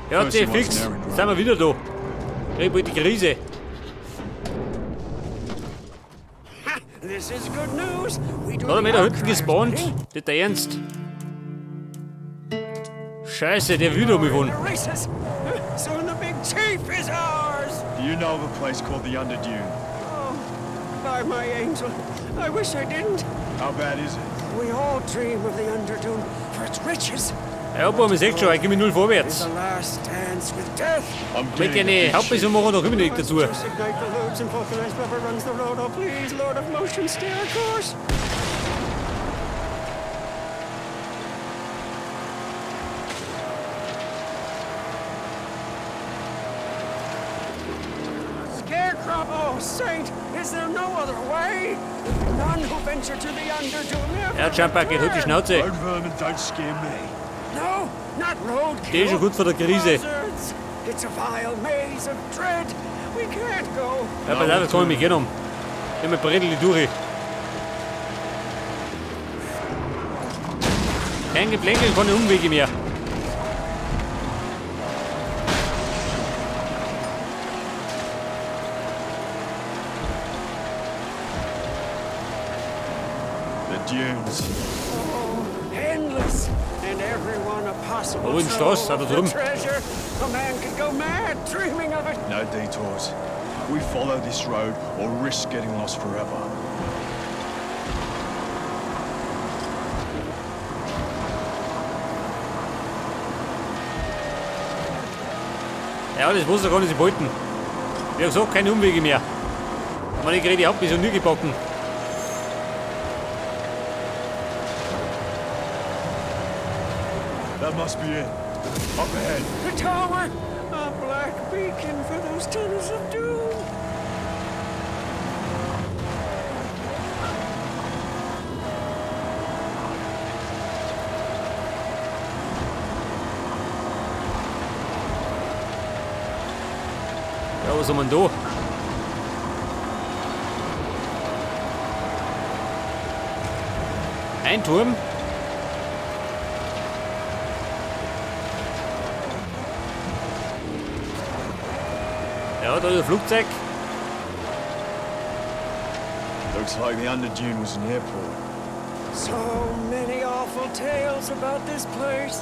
Ja, der fix. Jetzt sind wir wieder da. Krieg bald die Krise. Da hat er mich da hinten gespawnt. Nicht der Ernst. Scheiße, der will da mich wohnen. Do you know of a place called the Underdune? Oh, by my angel, I wish I didn't. How bad is it? We all dream of the Underdune for its riches. Ja, aber man sieht schon, ich gehe null vorwärts. Mit einer Hauptperson machen noch immer nicht dazu. Scarecrow, oh saint, is there no other way? None who venture to the Underdune. Ja, Jumper, geht halt die Schnauze. Road vermin don't scare me. No, not roadkill. Die ist schon gut vor der Krise. It's a vile maze of dread. We can't go. Ja, pass auf, jetzt kann ich mich gehen. Ich hab Bredel durch. Kein Geplänkel, keine Umwege mehr. The dunes. Oh, endless. And everyone a possible Oh, ein Schloss, hat er drüben. treasure. A man could go mad dreaming of it. No detours. We follow this road or risk getting lost forever. Ja, das muss er gar nicht behalten. Wie gesagt, keine Umwege mehr. Ich meine, ich kriege die Hauptmission nie gebacken. That must be it. Up ahead. The tower! A black beacon for those tunnels of doom. Ja, was haben wir denn da? Ein Turm. Ja, da ist ein Flugzeug. Looks like the Underdune was an airport. So many awful tales about this place.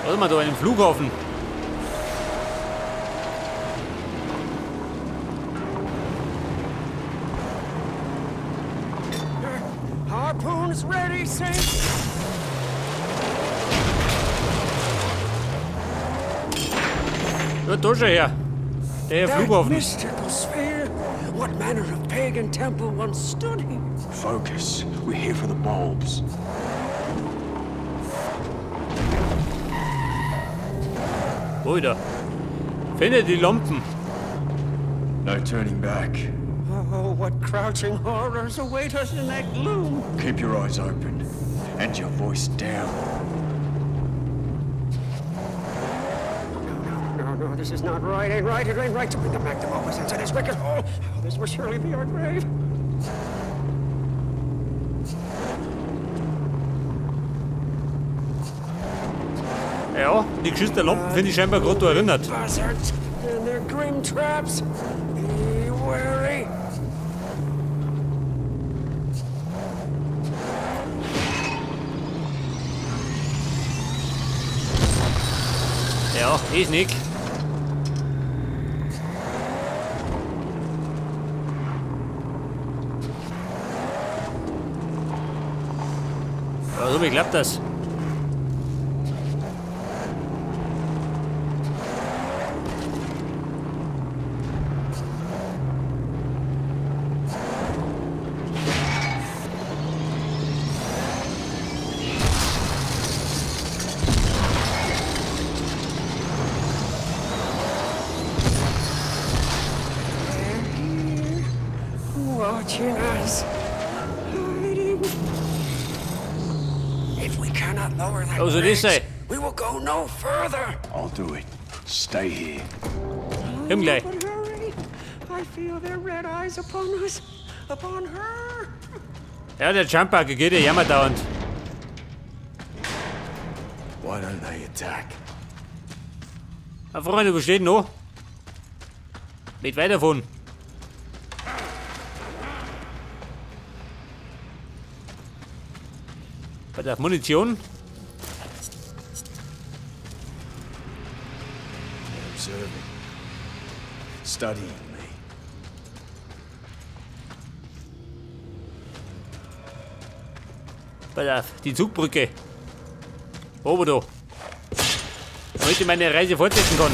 Warte mal, da einen Flughafen. Harpoons ready, Saint. Ja, da schon her. Der Flughafen. Mystical sphere. What manner of pagan temple once stood here? Focus. We're here for the bulbs. Alter. Finde die Lampen. No turning back. Oh, what crouching horrors await us in that gloom. Keep your eyes open and your voice down. No, this is not right. Ain't right. It ain't right to bring the Magnum into this wicked hole. Oh, this will surely be our grave. Ja, die Geschichte der Lampen finde ich scheinbar gerade da erinnert. Buzzards and their grim traps. Be wary. Ja, ist nicht. Also, wie klappt das? Watching us, hiding. If we cannot lower that Also, bridge, this we will go no further. I'll do it. Stay here. Komm gleich. But hurry! I feel their red eyes upon us, upon her. Ja, der Jumper geht ja jammerdauernd. Why don't they attack? Ah, Freunde, wo steht denn noch? Nicht weit davon. Bei der Munition. They're observing. Studying me. Bei der die Zugbrücke. Oben da. Damit ich meine Reise fortsetzen kann.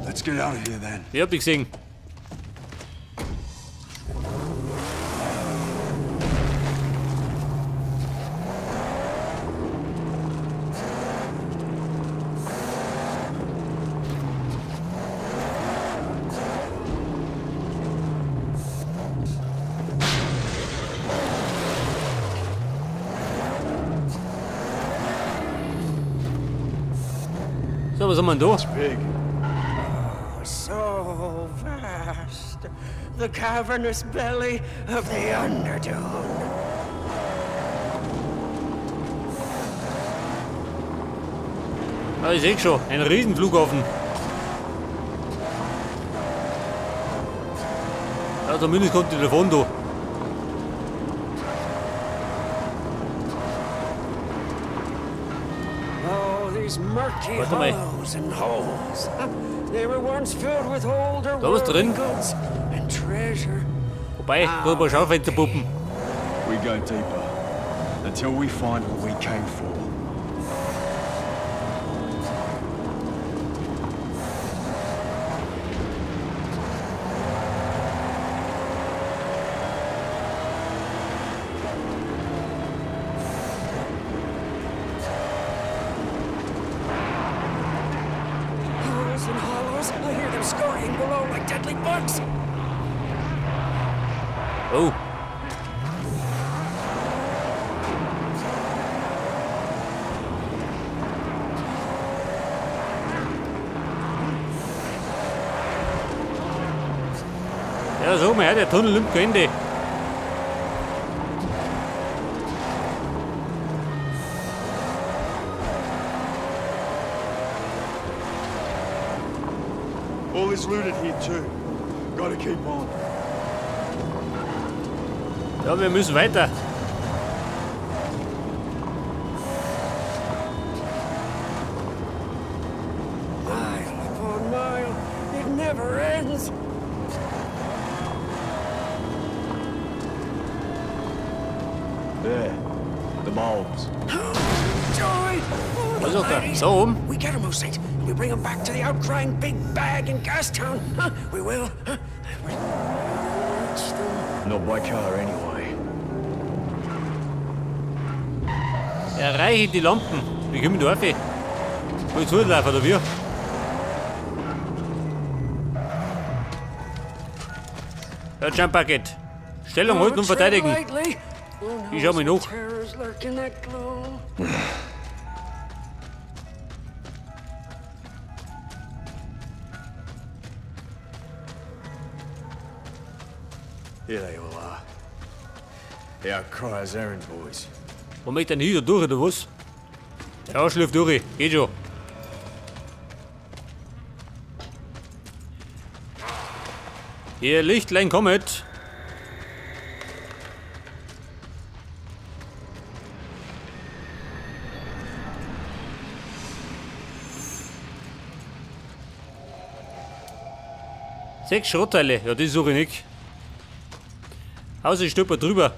Let's get out of here then. Ja, hab ich gesehen. So, was haben wir denn da? It's big. Oh, so vast. The cavernous belly of the Underdome. Ah, ich seh schon, ein Riesenflughafen. Ja, zumindest kommt die Telefon da. Oh, these murky Warte mal. hollows and holes. They were once filled with older Da was drin. goods and treasure. Wobei, da ein paar Schaufensterpuppen. We go deeper until we find what we came for. Holes and hollows. I hear them scurrying below like deadly bugs. Oh. Ja, so, mein Herr, der Tunnel nimmt kein Ende. All is looted here too. Gotta keep on. Ja, wir müssen weiter. Mile upon mile, it never ends. There, the bulbs. Joy! Oh, the Was auch da? ladies. Da oben? We get 'em, Osate. We bring 'em back to the outcrying big bag in Gastown. Huh? We will. Huh? We reach them. Not by car anyway. Erreiche die Lampen. Wie kommen wir da rauf? Wo ich zulaufen, oder wie? Ja, Jump Bucket. Stellung halten und Oh, tread verteidigen. lightly. Who Ich schau knows mal what nach. terrors lurk in that gloom? Here they all are. Our cryers errand boys. Wo möchte denn hier durch, oder was? Ja, schlürf durch. Geht schon. Ihr Lichtlein kommet. Sechs Schrottteile, ja, die suche ich nicht. Außer ich stolper drüber.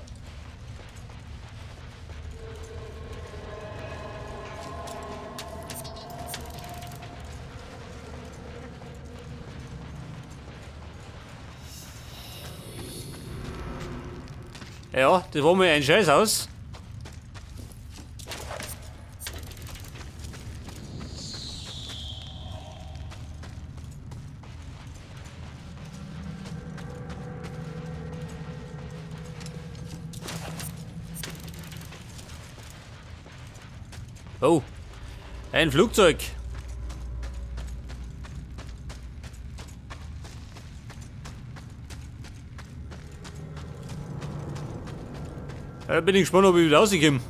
Ja, das war mir ein Scheißhaus. Oh, ein Flugzeug. Da bin ich gespannt, ob ich wieder rauskomme.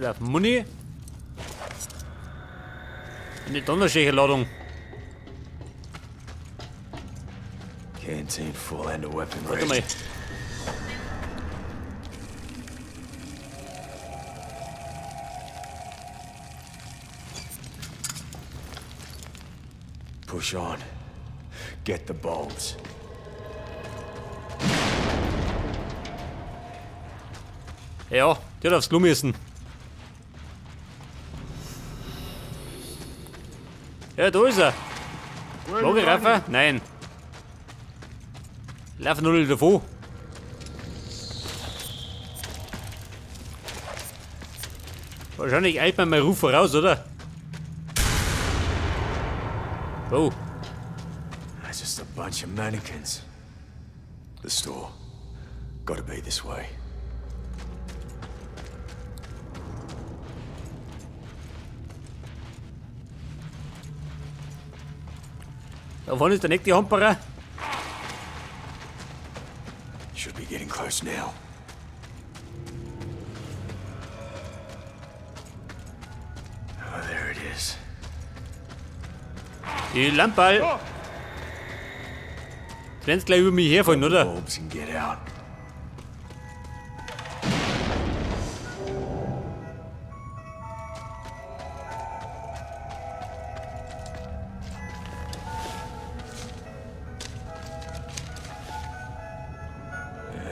Pass auf, Muni. Eine Donnerschächerladung. Canteen full and a weapon. Warte mal. Push on. Get the bulbs. Ja, die hat aufs Klo müssen. Ja, da ist er. Mag ich rauf? Nein. Laufen nur nicht davon. Wahrscheinlich eilt man mein Ruf voraus, oder? Oh. That's just a bunch of mannequins. The store. Gotta be this way. Da vorne ist der nächste Hamperer. Should be getting close now. Oh, there it is. Die Lamperl. Du rennst gleich über mich herfallen, oder? Bulbs and get out.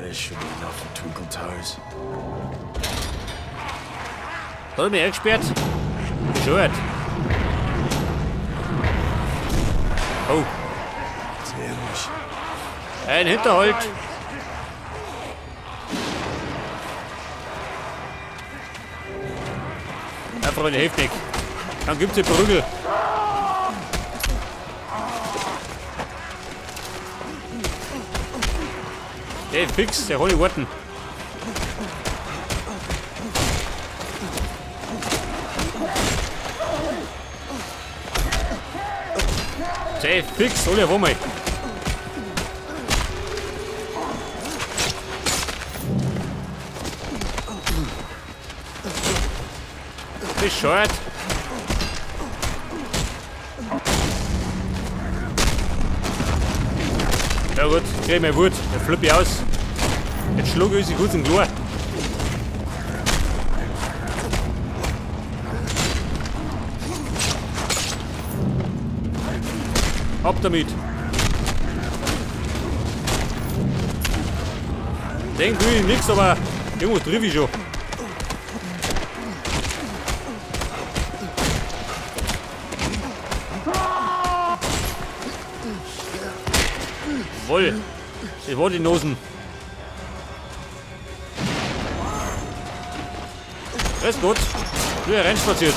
This should be enough for Twinkle Toes. Hat er mich eingesperrt? Bescheuert. Oh. Ein Hinterhalt. Ja, Freunde, hilft nicht. Dann gibt's die Prügel. Ey, fix, der hol ich warten. Ey, fix, alle auf einmal. Bescheuert. Ja gut, krieg ich meine Wut, dann flipp ich aus. Jetzt schlug ich sie kurz in Chlor. Ab damit. Den will ich nix, aber irgendwo triff ich schon. Jawohl, das war die Nosen. Das ist gut. Früher reinspaziert.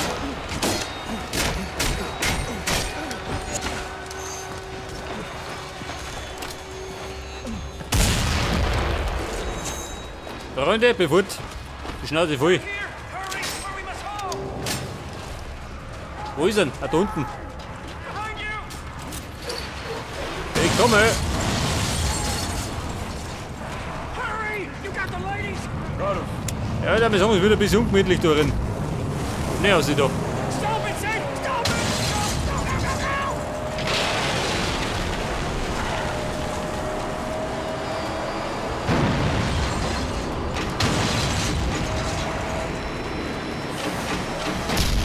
Freunde, bevor die Schnauze voll. Wo ist er? Ah, da unten. Ich komme. Ja, da sagen wir wieder ein bisschen ungemütlich da drin. Ne, aussieht da.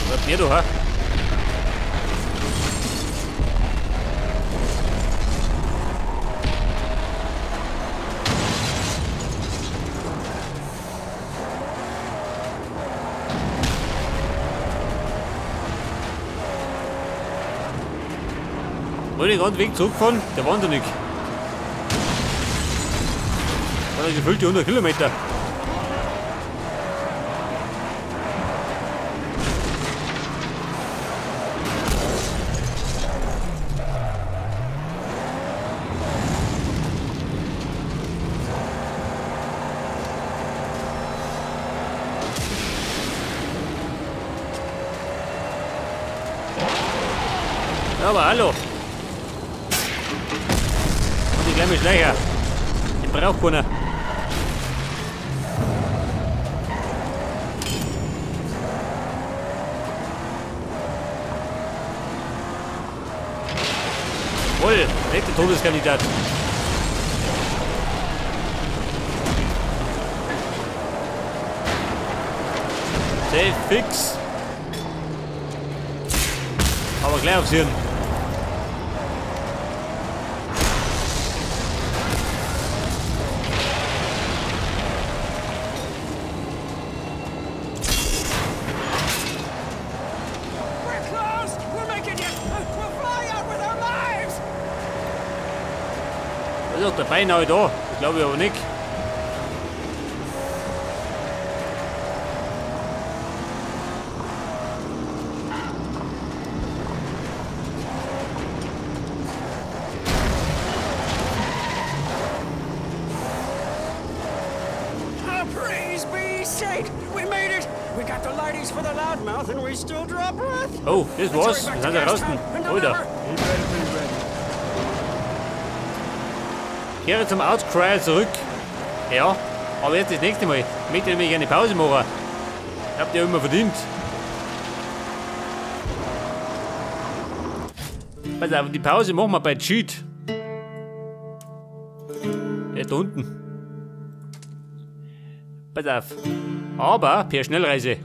Was mir da, ha? Wollte ich gerade den Weg zurückfahren? Der wahnsinnig. Hat er gefüllt die 100 Kilometer. Ja, aber hallo. Die kleine Schleicher. Den braucht keiner. Voll, nächster Todeskandidat. Safe, fix. Aber gleich aufs Hirn. Ist doch der beinahe da. Das glaube ich aber nicht. Oh, praise be saint! We made it! We got the lighties for the loudmouth and we still draw breath! Oh, das war's. Wir sind ja draußen. Alter. Kehre zum Outcry zurück. Ja, aber jetzt das nächste Mal. Ich möchte nämlich eine Pause machen. Habt ihr immer verdient. Pass auf, die Pause machen wir bei Cheat. Der da unten. Pass auf. Aber per Schnellreise.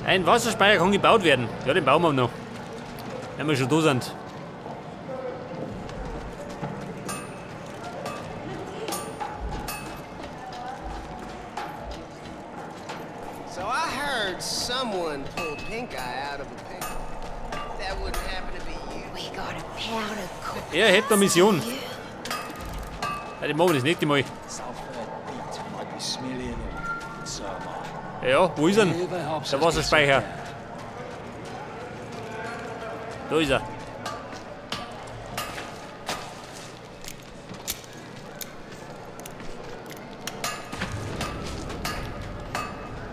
Ein Wasserspeicher kann gebaut werden. Ja, den bauen wir noch. Wenn wir schon da sind. So I heard someone pulled Pink Eye out of a pickle. That wouldn't happen to be you. We got a pound of coke. Er hätte eine Mission. Ja, den machen wir das nächste Mal. Ja, wo ist er denn? Der Wasserspeicher. Da ist er.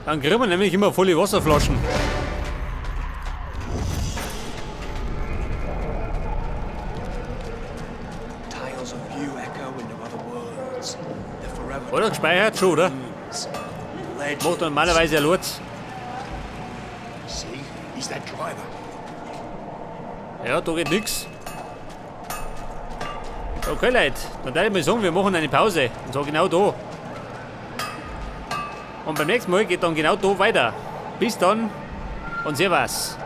Dann kriegen wir nämlich immer volle Wasserflaschen. Oder gespeichert schon, oder? Macht normalerweise ein Lurz. Ja, da geht nix. Okay, Leute, dann darf ich mal sagen, wir machen eine Pause. Und zwar genau da. Und beim nächsten Mal geht dann genau da weiter. Bis dann und servus.